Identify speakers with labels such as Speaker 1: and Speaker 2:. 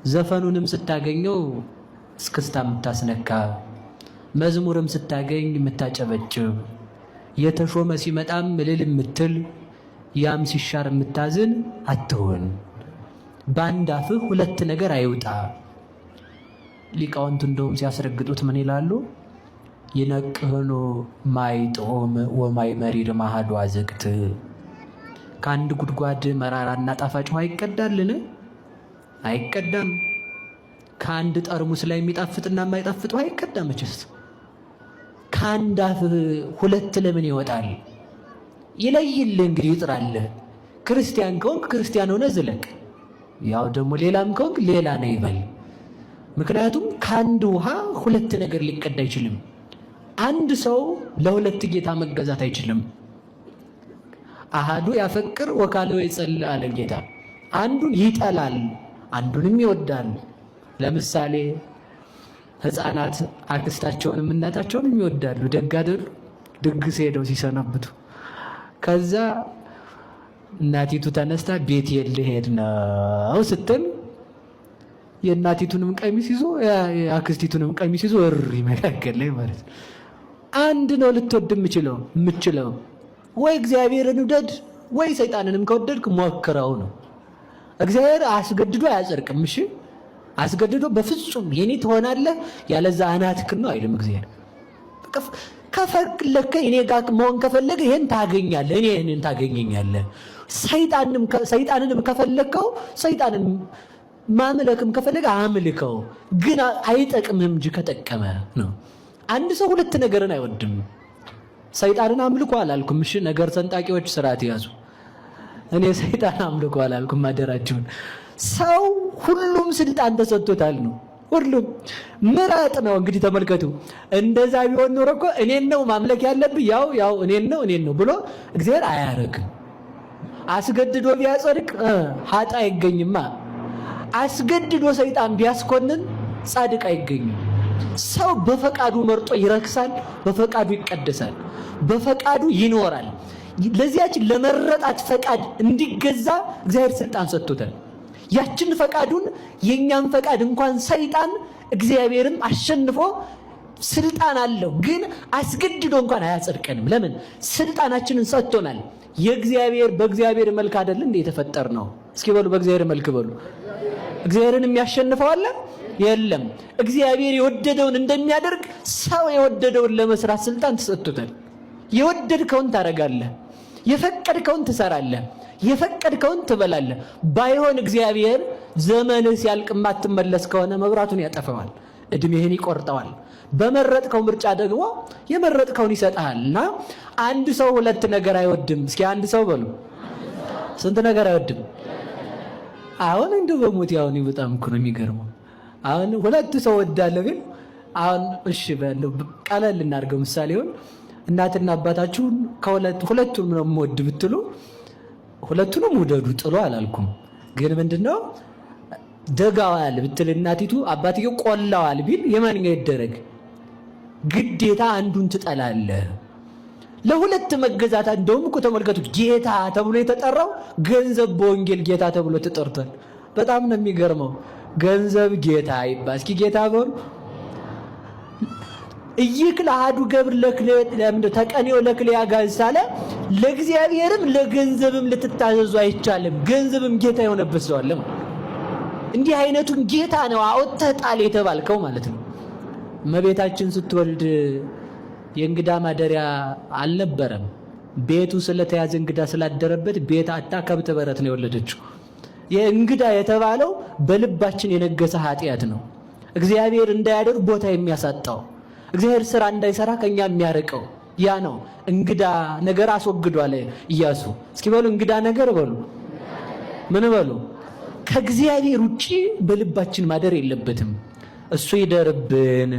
Speaker 1: ዘፈኑንም ስታገኘው እስክስታ የምታስነካ፣ መዝሙርም ስታገኝ የምታጨበጭብ፣ የተሾመ ሲመጣም እልል የምትል፣ ያም ሲሻር የምታዝን አትሆን። በአንድ አፍህ ሁለት ነገር አይውጣ። ሊቃውንቱ እንደውም ሲያስረግጡት ምን ይላሉ? ይነቅህኑ ማይ ጥዑም ወማይ መሪር ማህዶ አዘቅት። ከአንድ ጉድጓድ መራራና ጣፋጭ ውሃ ይቀዳልን? አይቀዳም። ከአንድ ጠርሙስ ላይ የሚጣፍጥና የማይጣፍጥ ውሃ አይቀዳም። መቼስ ከአንድ አፍህ ሁለት ለምን ይወጣል? ይለይልህ እንግዲህ ይጥራልህ። ክርስቲያን ከሆንክ ክርስቲያን ሆነ ዝለቅ። ያው ደግሞ ሌላም ከሆንክ ሌላ ነው ይበል። ምክንያቱም ከአንድ ውሃ ሁለት ነገር ሊቀዳ አይችልም። አንድ ሰው ለሁለት ጌታ መገዛት አይችልም። አሃዱ ያፈቅር ወካልኦ ይጸልእ አለ ጌታ። አንዱን ይጠላል፣ አንዱንም ይወዳል። ለምሳሌ ሕፃናት አክስታቸውንም እናታቸውንም ይወዳሉ። ደግ አይደሉ? ድግስ ሄደው ሲሰነብቱ ከዛ እናቲቱ ተነስታ ቤት ልሄድ ነው ስትል የእናቲቱንም ቀሚስ ይዞ የአክስቲቱንም ቀሚስ ይዞ እሪ መካከል ላይ ማለት ነው። አንድ ነው ልትወድ የምችለው ወይ እግዚአብሔርን ውደድ ወይ ሰይጣንንም ከወደድክ ሞክረው ነው። እግዚአብሔር አስገድዶ አያጸድቅም። እሺ አስገድዶ በፍጹም የኔ ትሆናለህ ያለዛ አናትክን ነው አይልም እግዚአብሔር። ከፈለከ እኔ ጋር መሆን ከፈለገ ይሄን ታገኛለህ፣ እኔ ይሄንን ታገኘኛለህ። ሰይጣንንም ከፈለከው ሰይጣንን ማምለክም ከፈለገ አምልከው፣ ግን አይጠቅምህም እንጂ ከጠቀመ ነው። አንድ ሰው ሁለት ነገርን አይወድም። ሰይጣንን አምልኮ አላልኩም። እሺ ነገር ሰንጣቂዎች ስርዓት ያዙ። እኔ ሰይጣን አምልኮ አላልኩም፣ አደራችሁን። ሰው ሁሉም ስልጣን ተሰጥቶታል ነው ሁሉም ምረጥ ነው። እንግዲህ ተመልከቱ። እንደዛ ቢሆን ኖሮ እኮ እኔን ነው ማምለክ ያለብህ፣ ያው ያው እኔን ነው እኔን ነው ብሎ እግዚአብሔር አያረግም። አስገድዶ ቢያጸድቅ ኃጥእ አይገኝማ። አስገድዶ ሰይጣን ቢያስኮንን ጻድቅ አይገኝም። ሰው በፈቃዱ መርጦ ይረክሳል፣ በፈቃዱ ይቀደሳል፣ በፈቃዱ ይኖራል። ለዚያች ለመረጣት ፈቃድ እንዲገዛ እግዚአብሔር ስልጣን ሰጥቶታል። ያችን ፈቃዱን የእኛን ፈቃድ እንኳን ሰይጣን እግዚአብሔርም አሸንፎ ስልጣን አለው፣ ግን አስገድዶ እንኳን አያጸድቀንም። ለምን? ስልጣናችንን ሰጥቶናል። የእግዚአብሔር በእግዚአብሔር መልክ አይደል እንዴ የተፈጠር ነው? እስኪ በሉ በእግዚአብሔር መልክ በሉ። እግዚአብሔርን የሚያሸንፈው አለ? የለም። እግዚአብሔር የወደደውን እንደሚያደርግ ሰው የወደደውን ለመስራት ስልጣን ተሰጥቶታል። የወደድከውን ታደርጋለህ፣ የፈቀድከውን ትሰራለህ፣ የፈቀድከውን ትበላለህ። ባይሆን እግዚአብሔር ዘመንህ ሲያልቅ የማትመለስ ከሆነ መብራቱን ያጠፈዋል፣ እድሜህን ይቆርጠዋል። በመረጥከው ምርጫ ደግሞ የመረጥከውን ይሰጥሃል። እና አንድ ሰው ሁለት ነገር አይወድም። እስኪ አንድ ሰው በሉ። ስንት ነገር አይወድም? አሁን እንደው በሞት አሁን በጣም እኮ ነው የሚገርመው። አሁን ሁለት ሰው ወዳለሁ ግን አሁን እሺ ቀለል እናድርገው። ምሳሌውን እናትና አባታችሁን ሁለቱንም ነው የምወድ ብትሉ ሁለቱንም ውደዱ ጥሎ አላልኩም። ግን ምንድነው ደጋዋል ብትል እናቲቱ አባትየው ቆላዋል ቢል የማንኛው ይደረግ? ግዴታ አንዱን ትጠላለህ። ለሁለት መገዛት እንደውም እኮ ተመልከቱ፣ ጌታ ተብሎ የተጠራው ገንዘብ በወንጌል ጌታ ተብሎ ተጠርቷል። በጣም ነው የሚገርመው። ገንዘብ ጌታ ይባል። እስኪ ጌታ በሉ። ኢይክል አሐዱ ገብር ተቀኔው ለክልኤ አጋዕዝት አለ። ለእግዚአብሔርም ለገንዘብም ልትታዘዙ አይቻልም። ገንዘብም ጌታ የሆነበት ሰው አለ። እንዲህ አይነቱን ጌታ ነው አውጥተህ ጣል የተባልከው ማለት ነው። እመቤታችን ስትወልድ የእንግዳ ማደሪያ አልነበረም። ቤቱ ስለተያዘ እንግዳ ስላደረበት ቤት አጣ፣ ከብት በረት ነው የወለደችው። የእንግዳ የተባለው በልባችን የነገሰ ኃጢአት ነው። እግዚአብሔር እንዳያደር ቦታ የሚያሳጣው፣ እግዚአብሔር ስራ እንዳይሰራ ከኛ የሚያርቀው ያ ነው። እንግዳ ነገር አስወግዷል ኢያሱ። እስኪ በሉ እንግዳ ነገር በሉ፣ ምን በሉ? ከእግዚአብሔር ውጪ በልባችን ማደር የለበትም። እሱ ይደርብን።